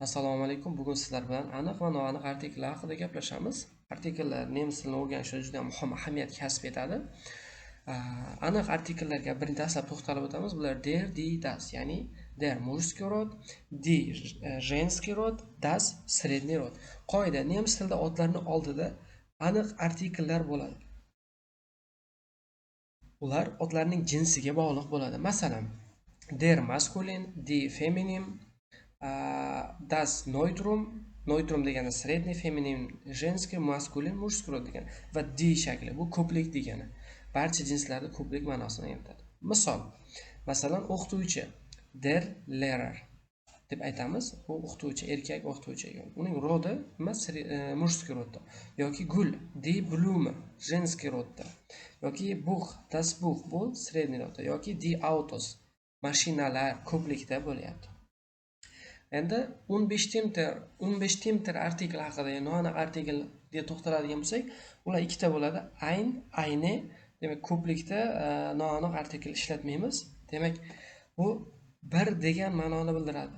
Assalomu alaykum. Bugun sizlar bilan aniq va noaniq artikellar haqida gaplashamiz. Artikellar nemis tilini o'rganishda juda muhim ahamiyat kasb etadi. Aniq artikellarga birinchi dastlab to'xtalib o'tamiz. Bular der, die, das, ya'ni der мужской род, die женский род, das средний род. Qoida: nemis tilida otlarning oldida aniq artikellar bo'ladi. Ular otlarning jinsiga bog'liq bo'ladi. Masalan, der maskulin, die feminin, das Neutrum, Neutrum degani средний, feminin женский, maskulin мужской род degani va die shakli, bu ko'plik degani. Barcha jinslarda ko'plik ma'nosini anglatadi. Misol, masalan, o'qituvchi der Lehrer deb aytamiz. Bu o'qituvchi, erkak o'qituvchi. Uning rodi nima? Мужской rodda. Yoki gul die Blume, женский rodda. Yoki Buch, das Buch, bu средний rodda. Yoki die Autos, mashinalar ko'plikda bo'lyapti. Endi 15 bestimmter artikel haqida, ya'ni noaniq artikelga to'xtaladigan bo'lsak, ular ikkita bo'ladi. Ein, eine, demak ko'plikda noaniq artikel ishlatmaymiz. Demak, bu bir degan ma'noni bildiradi.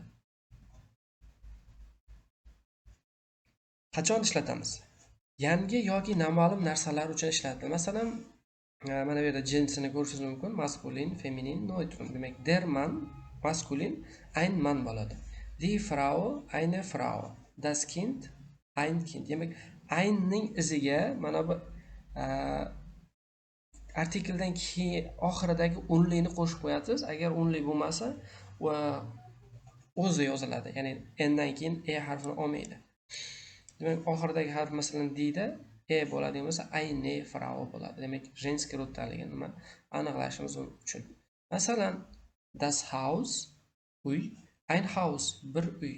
Qachon ishlatamiz? Yangi yoki noma'lum narsalar uchun ishlatiladi. Masalan, mana bu yerda jinsini ko'rishingiz mumkin. Maskulin, feminin, neutrum. Demak, der Mann maskulin, ein Mann bo'ladi. Die Frau, eine Frau. Das Kind, ein Kind. Demak, einning iziga mana bu artikeldan keyin oxiridagi unlikni qo'shib qo'yasiz. Agar unlik bo'lmasa, o'zi yoziladi. Ya'ni n dan keyin e harfini olmaydi. Demak, oxiridagi harf masalan d da e bo'ladigan bo'lsa, eine Frau bo'ladi. Demak, женский roddaligini nima aniqlashimiz uchun. Masalan, das Haus uy, ein Haus bir uy.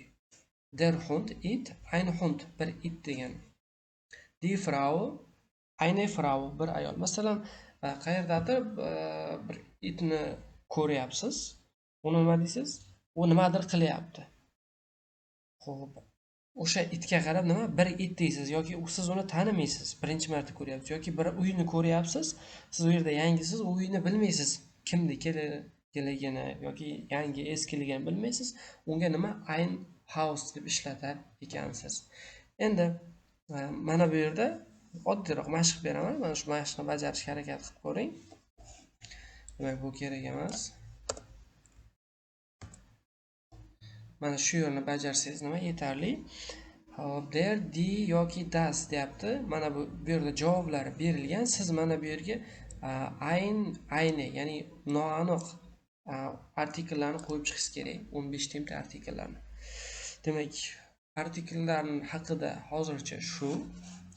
Der Hund it, ein Hund bir it degan. Die Frau, eine Frau bir ayol. Masalan, qayerdadir bir itni ko'ryapsiz. Uni nima deysiz? U nimadir qilyapti. Xo'p, o'sha itga qarab nima? Bir it deysiz yoki siz uni tanimaysiz, birinchi marta ko'ryapsiz yoki bir uyni ko'ryapsiz, siz u yerda yangisiz, u uyni bilmaysiz. Kimnikiligini yoki yangi eskiligini bilmaysiz. Unga nima? Ein Haus deb ishlatar ekansiz. Endi mana bu yerda oddiyroq mashq beraman. Mana shu mashqni bajarishga harakat qilib ko'ring. Demak, bu kerak emas. Mana shu yerni bajarsangiz nima yetarli. Hop, der, die yoki das deyapti. Mana bu yerda javoblar berilgan. Siz mana bu yerga ein, eine, ya'ni noaniq artikellarni qo'yib chiqish kerak. 15 ta artikellarni. Demak, artikellar haqida hozircha shu.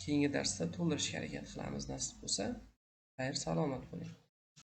Keyingi darsda to'ldirishga harakat qilamiz nasib bo'lsa. Xayr, salomat bo'ling.